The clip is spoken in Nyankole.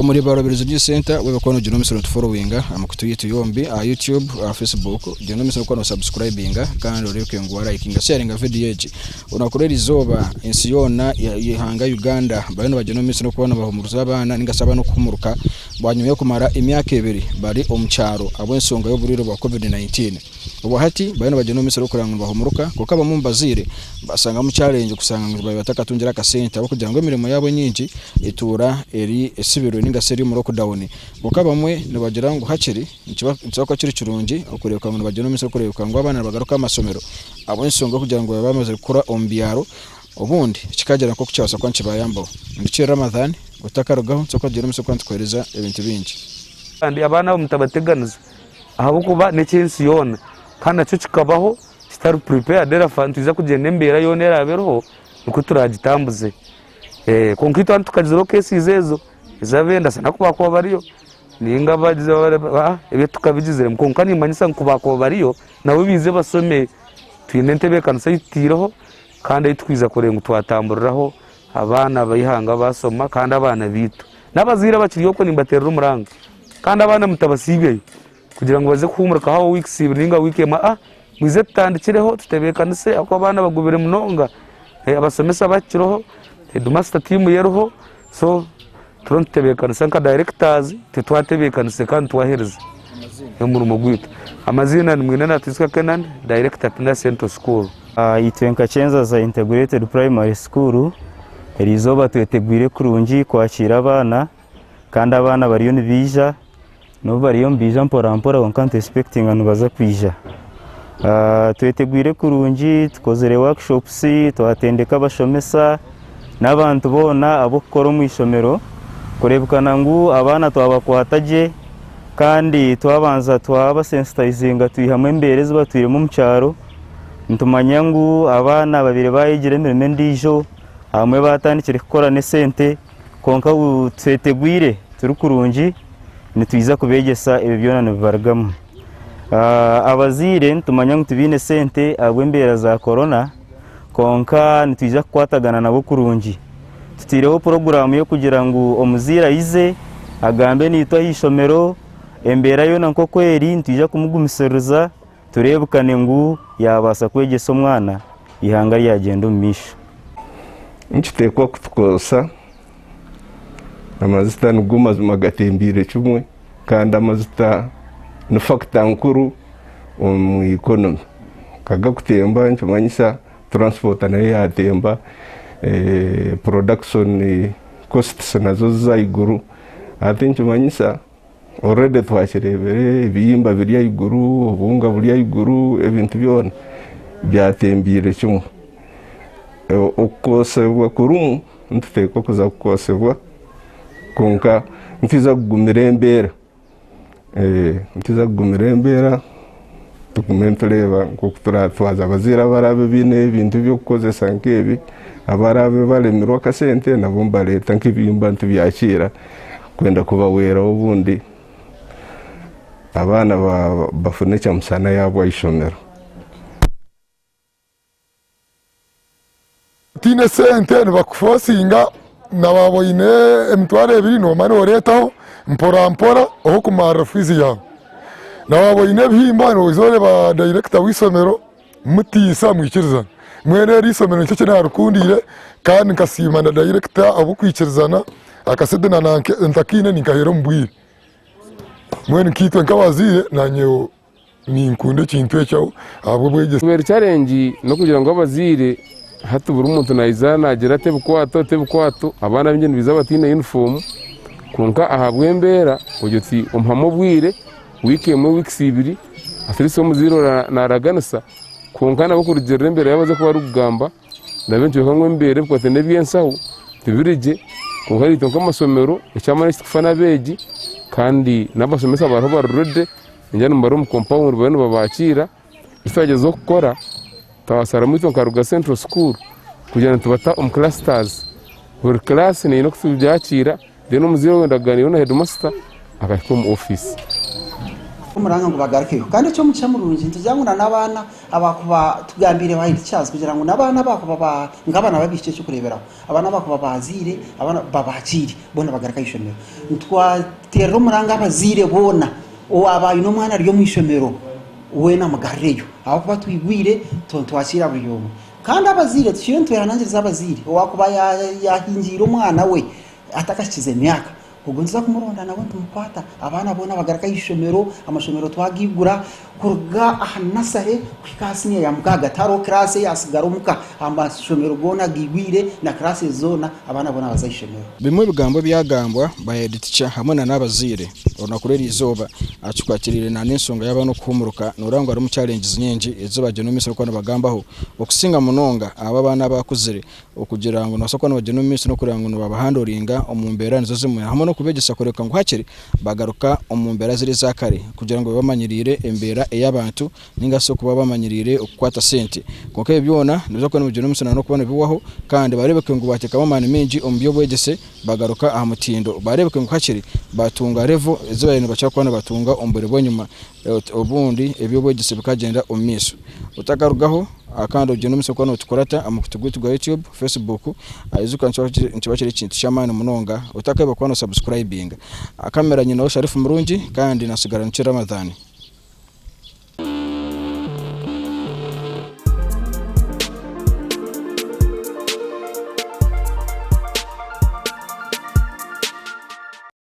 Omuri Barobirizi News Center webale kuba nogyenda omumaisho notuforowinga aha mikutu yaitu yombi aha YouTube, aha Facebook, gyenda omumaisho nokuba nosubscribinga kandi orebeke ngu warayikinga, sharinga vidiyo egi. Orunaku rw'erizooba ensi yoona eihanga Uganda bariyo nibagyenda omumaisho nokuba nibahumuriza abaana ningashi abaana okuhumuruka bwanyima y'okumara emyaka ebiri bari omu kyaro ahabw'enshonga y'oburwaire bwa Covid 19. Obwahati bariyo nibagyenda omu maisho barikureeba ngu nibahumuruka kwonka abamwe omu bazaire nibasangamu challenge kushanga ngu baabaire batakatungire akasente ahabw'okugira ngu emirimo yaabo enyingi etuura eri esibirwe ninga shi eri omu lockdown. Kwonka abamwe nibagira ngu hakiri nikiba kuba kiri kirungi okureebeka ngu nibagyenda omu maisho kureebeka ngu abaana nibagaruka aha mashomero ahabw'enshonga y'okugira ngu baaba bamazire kukura omu byaro obundi kikagira nk'oku kyabaasa kuba nikibayambaho. Ndi Ramadhan, otakarugaho nituza kuba nitugyenda omu maisho kuba nitukuheereza ebintu bingi. Kandi abaana abo mutabateganisa ahabw'okuba n'eky'ensi yoona kandi nakyo kikabaho kitari prepared therefore nitwija kugyenda embeera yoona eraabe eriho nikwo turaagitambuze. Kwonka itwe hanu tukagizireho cases ezo ez'abendasa naku baakuba bariyo ninga ebyo tukabigiziremu kwonka niimanyisa ngu ku baakuba bariyo nabo baije bashome. Twine entebeekanisa ei tutaireho kandi ei turikwija kureeba ngu twatamburiraho abaana b'eihanga baashoma kandi abaana baitu. N'abazaire abakiri okwo nimbateerera omuranga kandi abaana mutabasiibayo kugira ngu baze kuhuumurikaho aho wiikisi ibiri nainga wiiki emwe aa mwije tutandikireho tutebeekanise ahabw'okuba abaana bagubire munonga, abashomesa bakiroho, hedimasita tiimu ye eriho so turiyo nitutebeekanisa nka dayirekitazi itwe twatebeekanise kandi twaheereza omurimo gwaitu. Amaziina ni Mwinana Twijuka Kenan, dayirekita Pina Central School. Itwe nka Kyenzaza Integrated Primary School, eriizooba twetegwire kurungi kwakiira abaana kandi abaana bariyo nibaija, n'obu bariyo nibaija mpora mpora kwonka nitu esipekitinga nibaza kwija. Twetegwire kurungi, tukozire workshops, twatendeka abashomesa n'abantu boona ab'okukora omu ishomero kureebekana ngu abaana twabakwata gye kandi twabanza twabasensitayizinga twihamu embeera ezi batwiremu omu kyaro. Nitumanya ngu abaana babaire bayegire emirimo endiijo, abamwe batandikire kukora n'esente kwonka twetegwire turi kurungi nitwija kubeegyesa ebyo byona nibibarugamu. Abazaire nitumanya ngu tibaine sente ahabw'embeera za korona kwonka nitwija kukwatagana nabo kurungi. Tutaireho puroguraamu y'okugira ngu omuzaire aize agambe naitwe aha ishomero, embeera yoona nk'oku eri nitwija kumugumisiririza. Tureebukane ngu yaabaasa kwegyesa omwana, eihanga ryagyenda omu maisho. Nikiteekwa kutukozesa amajuta nigo mazima gatembiire kimwe kandi amajuta ni fakita nkuru omu ikonomi. Ku garikutemba nikimanyisa turansipota nayo yaatemba, porodakishoni kositi nazo ziza ahaiguru hati nikimanyisa Already twakireebire ebihimba biri ahaiguru, obuhunga buri ahaiguru, ebintu byona byatembiire kimwe. Okukoosibwa kurimu nituteekwa kuza kukoosibwa kwonka nitwija kugumira embeera, nitwija kugumira embeera tugume nitureeba nk'oku turatwaze. Abazaire abaraabe baine ebintu by'okukozesa nk'ebi, abaraabe baremirwe akasente nabo nibareeta nk'ebihimba nitubyakiira. Kwenda kubahweraho obundi abaana bafune kyamusana yaabo aha ishomero. Otaine sente nibakufosinga na waaba oine emitwaro ebiri noomanya nooreetaho mpora mpora ohikumarira fiizi yaawe. Na waaba oine ebihimba noija oreeba dayirekita w'eishomero mutiisa mwikirizana. Mbwenu eri eishomero nikyo eki naarikundiire kandi nkasiima na dayirekita ahabw'okwikirizana akasente na ntakaine ninkaheera omu bwire. Mbwenu nkaitwe nk'abazaire naanye ninkunda ekintu ekyo ahabw'obwegyese. Ekibaire challenge n'okugira ngu abazaire hati buri muntu naija naagira ati ebikwato ati ebikwato, abaana baingi nibaija bataine yunifoomu kwonka ahabw'embeera ogira oti omuhamu obwire wiiki emwe wiikisi ibiri at least omuzaire naraganisa kwonka nabo kurugiirira embeera yaabo ei barikuba barikugamba nabyo nikyoreka ngu embeera ebikwataine n'eby'enshaho tibiri gye kwonka itwe nk'amashomero eky'amaani eki turikufa n'abeegi kandi n'abashomesa bariho bari ready ningira nibari omu compoundi bariyo nibabakiira, eki twagyezaho kukora twasharamu itwe nka Ruga Central School kugira ngu nitubata omu clusters, buri class neine oku tugyakiira then omuzaire waaba orenda kuganiira na headmaster akahika omu ofiisi. Omuranga ngu bagarukeyo kandi eky'omugisha murungi nitugira ngu na n'abaana abakuba tugambiire ba teachers kugira ngu n'abaana abakuba ba nk'abaana b'abaishiki eky'okureeberaho abaana abakuba bazaire abaana babakiire boona bagaruke aha ishomero. Nitwateerera omuranga abazaire boona owaaba aine omwana ari omu ishomero weena amugarureyo ahabw'okuba twigwire nitwakiira buri omwe. Kandi abazaire tukiriyo nitwehanangiriza abazaire owaakuba yaahingiire omwana we atakahikize myaka Ogwo nituza kumuronda nawe nitumukwata. Abaana boona bagaruka aha ishomero, amashomero twagaigura kuruga aha nasare kuhika aha siniya ya mukaaga tihariho kiraasi eyaasigara omuka. Amashomero goona gaigwire na kiraasi zoona abaana boona baza aha ishomero. Bimwe ebigambo ebyagambwa ba headteacher hamwe na n'abazaire orunaku rw'erizooba akikwatiraine na n'ensonga y'abaana okuhumuruka noreeba ngu harimu challenges nyingi ezi bagyenda omu maisho barikuba nibagambaho okusinga munonga abo abaana abakuzire Okugira ngu nibabaasa kuba nibagyenda omu maisho n'okureeba ngu nibabahandoringa omu mbeera nizo zimwe hamwe n'okubegyesa kureebeka ngu hakiri bagaruka omu mbeera ziri eza kare kugira ngu babe bamanyiriire embeera ey'abantu ninga shi okuba bamanyiriire okukwata sente. Kwonka ebyo byona nibiza kuba nibigyenda omu maisho n'okuba nibibaho kandi bareebeke ngu baateekamu amaani maingi omu by'obwegyese bagaruka aha mutindo bareebeke ngu hakiri baatunga level ezi baabaire nibakira kuba nibatunga omu bwire bw'enyima obundi eby'obwegyese bikagyenda omu maisho. Otakarugaho kandi ogyende omu maisho kuba notukurata aha mukutu gwaitu gwa YouTube, Facebook, ijuka nikiba kiri ekintu ky'amaani munonga otakeebwa kuba no subscribinga. Kamera nyinaho Sharifu Murungi kandi nasigara nikyo Ramadhan.